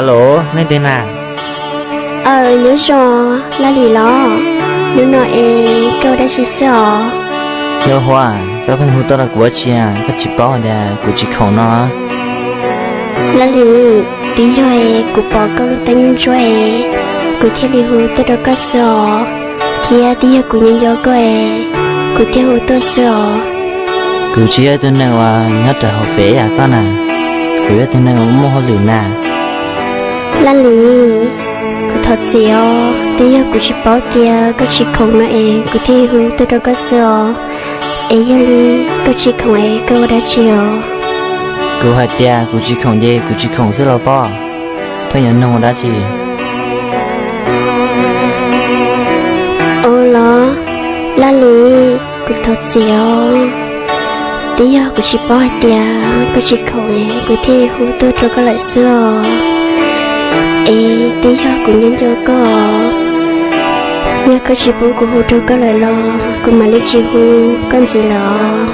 Los, nej twg na? Aw, nyob zoo, Laj Lis los? Hnub no es koj ua dab tsi xwb os? Nkauj Huab, koj pheej hu tuaj rau kuv ua dab tsi, koj tsis paub hais tias kuv tsis khoom no? Laj Lis, twb yog es kuv pom koj lub teeb ntsuab es kuv thiaj li hu tuaj rau koj xwb os, thiab twb yog kuv nco nco koj es kuv thiaj hu tuaj xwb os. Kuv tsis yog ib tug neeg uas nyob rau hauv fem yam koj na, kuv yog ib tug neeg uas muaj hauj lwm na. Laj Lis, kuv thov txim os, twb yog kuv tsis paub tias koj tsis khoom no es kuv thiaj hu tuaj rau koj xwb os. Es yog li koj tsis khoom es koj ua dab tsi os? Kuv hais tias kuv tsis khoom ces kuv tsis khoom xwb los pob, pheej yuav nug ua dab tsi? Ua los, Laj Lis, kuv thov txim os, twb yog kuv tsis paub hais tias koj tsis khoom es kuv thiaj hu tuaj rau koj lawm xwb os. Es twb yog kuv nco nco koj, yog koj tsis pub kuv hu rau koj lawm los kuv mam li tsis hu koj ntxiv lawm os.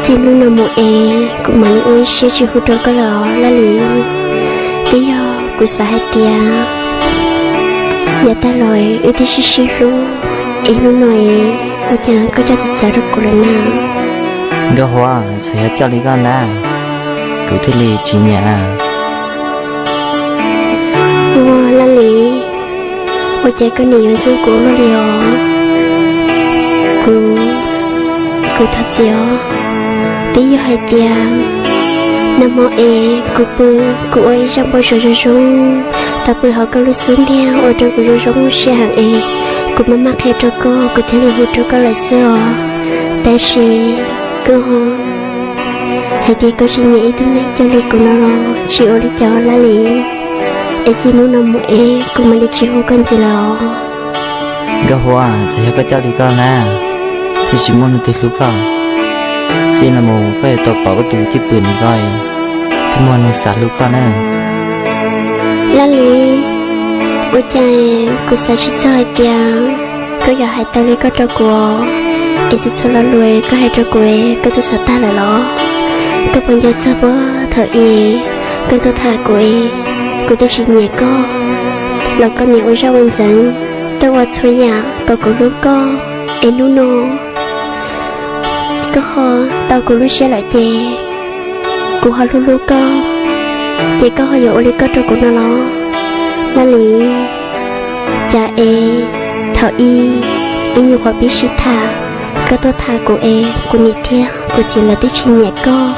Txij hnub no mus es kuv mam li ua ib siab tsis hu rau koj lawm os Laj Lis. Twb yog kuv xav hais tias yav tag los wb twb sib sib hlub, es hnub no es ua cas koj coj txawv txawv rau kuv lawm na? Nkauj Huab, txawm yog coj li koj na, kuv thiaj li tsis nyiam. Ua Laj Lis, ua cas koj nim yuav ntxub kuv luaj li os? Kuv, kuv thov txim os. Twb yog hais tias nag hmo es kuv pw, kuv ua ib zaj npau suav zoo zoo, tau pw hauv koj lub xub ntiag ua rau kuv zoo zoo siab heev es kuv maj maj qhia rau koj kuv thiaj li hu rau koj lawm xwb os. Tab sis koj hais tias koj tsis nyiam ib tug neeg coj li kuv no los tsis ua li cas Laj Lis. Es txij hnub no mus es kuv mam li tsis hu koj ntxiv lawm os. Nkauj Huab, txawm yog koj coj li koj na, thiaj tsis muaj neeg twg hlub koj. Txij no mus koj yuav tau pom koj tus cwj pwm ntawm koj, thiaj muaj neeg xav hlub koj na. Laj Lis, ua cas kuv xav tsis txog hais tias koj yuav hais tau li koj rau kuv, es txhua txhua lo lus koj hais rau kuv koj twb xav tag lawm los? Koj puas nco txog puag thaum ub koj tuaj tham kuv, kuv twb tsis nyiam koj los koj nim ua zaj ua ntxeev, tuaj ua txhua yam kom kuv hlub koj, es hnub no koj ho tau kuv lub siab lawm ces kuv ho hlub hlub koj, ces koj ho yuav ua li koj rau kuv no los? Laj Lis, cas es thaum ub ib nyuag qhuav pib sib tham, koj tuaj tham kuv es kuv niam thiab kuv txiv lawv twb tsis nyiam koj.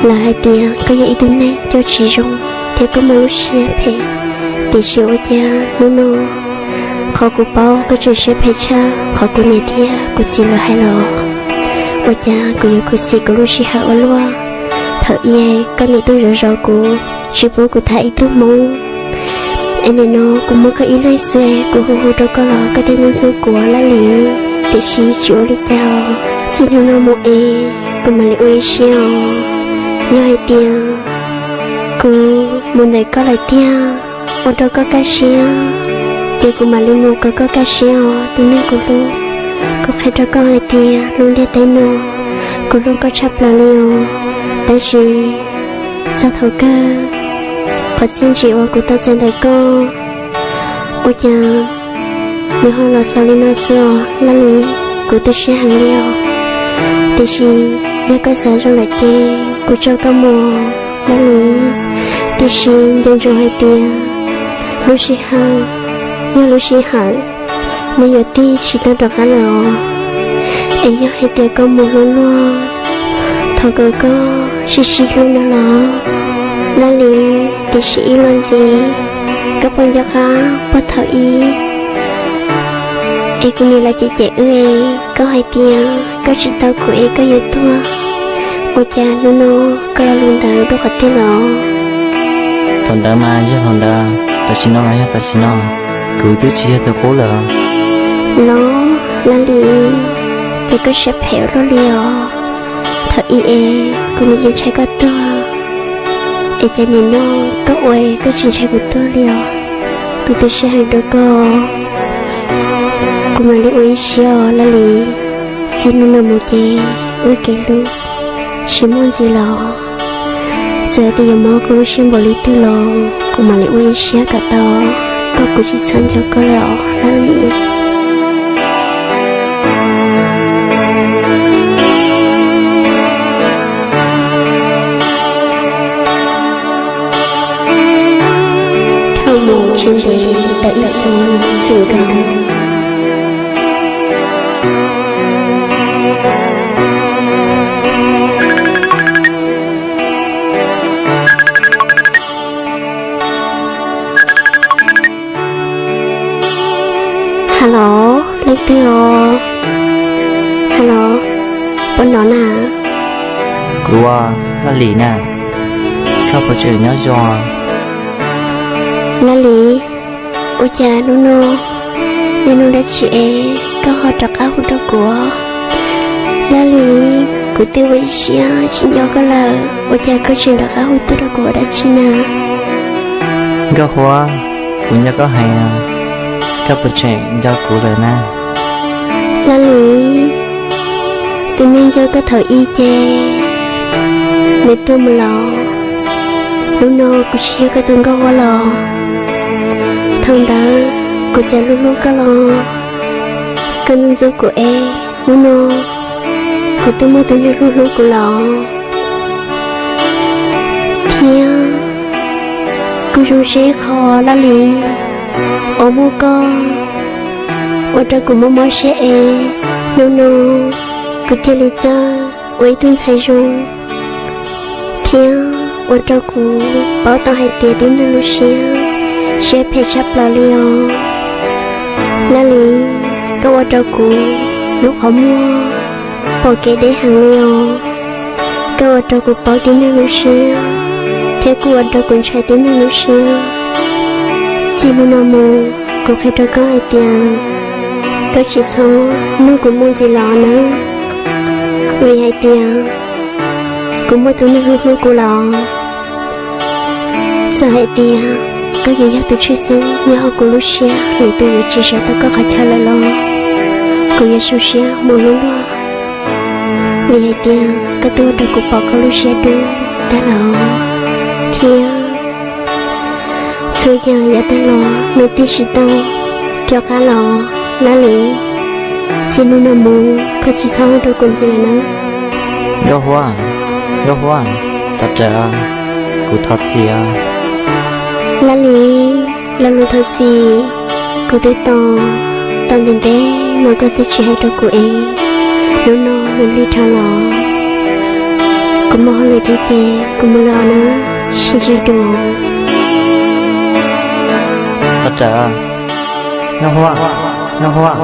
Lawv hais tias koj yog ib tug neeg coj tsis zoo thiab koj muaj lub siab phem, tiam sis ua cas hnub no qhov kuv paub koj tseem siab phem tshaj qhov kuv niam thiab kuv txiv lawv hais los? Ua cas kuv yuav khuv xim kuv lub sij hawm ua luaj? Thaum ub koj nim tuaj zov zov kuv, tsis pub kuv tham ib tug hmoob, es nim no kuv muaj koj ib leeg xwb, kuv hu hu rau koj los koj thiaj ntxub ntxub kuv Laj Lis. Tiam sis tsis ua li cas, txij hnub no mus es kuv mam li ua ib siab os. Yog hais tias kuv mus ntawm koj lawm tiag, ua rau koj kaj siab, ces kuv mam li mus kom koj kaj siab os tus neeg kuv hlub. Kuv qhia rau koj hais tias lub ntiaj teb no kuv hlub koj tshaj plaws li os. Tab sis txog thaum kawg, qhov txiaj ntsim uas kuv tau txais ntawm koj, ua cas nws ho los xaus li no xwb os Laj Lis. Kuv tu siab heev li os. Tiam sis yog koj xav zoo lawm ces kuv tso koj mus Laj Lis. Tiam sis nco ntsoov hais tias lub sij hawm yog lub sij hawm, nws yuav tig tsis tau rov qab lawm os. Es yog hais tias koj mus hlub luag, thov kom koj sib sib hlub no los Laj Lis. Tiam sis ib los ntxiv, koj puas nco qab puag thaum ub es kuv niam lawv cem cem wb es koj hais tias koj tsis tau kuv es koj yuav tuag, ua cas hnub no koj lo lus ntawd dua qhov twg los? Thaum ntawd mas yog thaum ntawd, tam sim no mas yog tam sim no, kuv twb tsis yog tus qub lawm. Los Laj Lis, ces koj siab phem ua luaj li os. Thaum ub es kuv nim yeej ntshai koj tuag, es cas nim no koj ua koj tsis ntshai kuv tuag li os. Kuv tu siab heev rau koj, kuv mam li ua ib siab os Laj Lis. Txij hnub no mus ces wb kev hlub tsis muaj ntxiv los. Txawm tias yuav mob koj lub siab npaum li twg los kuv mam li ua ib siab kom tau, koj kuv tsis txhob nco koj lawm os Laj Lis. Dhau mus tsis ntev tau ib xyoos txwm nkaus. Hello, leej twg os? Hello, puas hnov na? Kuv, Laj Lis na, koj puas tseem nyob zoo? Laj Lis, ua cas hnub no yog hnub dab tsi es koj ho rov qab hu rau kuv? Laj Lis, kuv twb ua ib siab tsis nco koj lawm, ua cas koj tseem rov qab hu tuaj rau kuv ua dab tsi na? Nkauj Huab, kuv nco koj heev, koj puas tseem nco kuv lawm na? Laj Lis, tus neeg nco koj thaum ub ces nws tuag mus lawm. Hnub no kuv tsis yog koj tus Nkauj Huab lawm. Thaum ntawd kuv txawm hlub hlub koj los koj ntxub ntxub kuv es hnub no kuv twb muaj tus neeg hlub hlub kuv lawm. Thiab kuv zoo siab ib qho Laj Lis uas muaj koj ua rau kuv mob mob siab es hnub no kuv thiaj li txawj ua ib tug ntxhais zoo thiab ua rau kuv paub tau hais tias tib neeg lub siab, siab phem tshaj plaws li os. Laj Lis, koj ua rau kuv lub qhov muag pom kev deb heev li os. Koj ua rau kuv paub tib neeg lub siab thiab kuj ua rau kuv ntshai tib neeg lub siab. Txij hnub no mus kuv qhia rau koj hais tias koj tsis txhob nug kuv mus ntxiv lawm nawb, vim hais tias kuv muaj tus neeg hlub hlub kuv lawm. Txawm hais tias koj yuav yog tus tshwj xeeb nyob hauv kuv lub siab, lwm tus yuav tsis sawv tau koj qhov chaw lawm los kuv yuav zoo siab mus hlub luag, vim hais tias koj twb ua rau kuv pom koj lub siab dub tag lawm thiab txhua yam yav tag los nws twb tsis tau rov qab los. Laj Lis, txij hnub no mus koj tsis txhob hu rau kuv ntxiv lawm nawb. Nkauj Huab, Nkauj Huab, thov rawm, kuv thov txim. Laj Lis, lo lus thov txim kuv twb tos tau ntev ntev no koj twb tsis hais rau kuv es hnub no nws lig dhau los. Kuv muaj hauj lwm thiab ces kuv mus lawm nawb, sib ntsib dua. Thov rawm, Nkauj Huab, Nkauj Huab.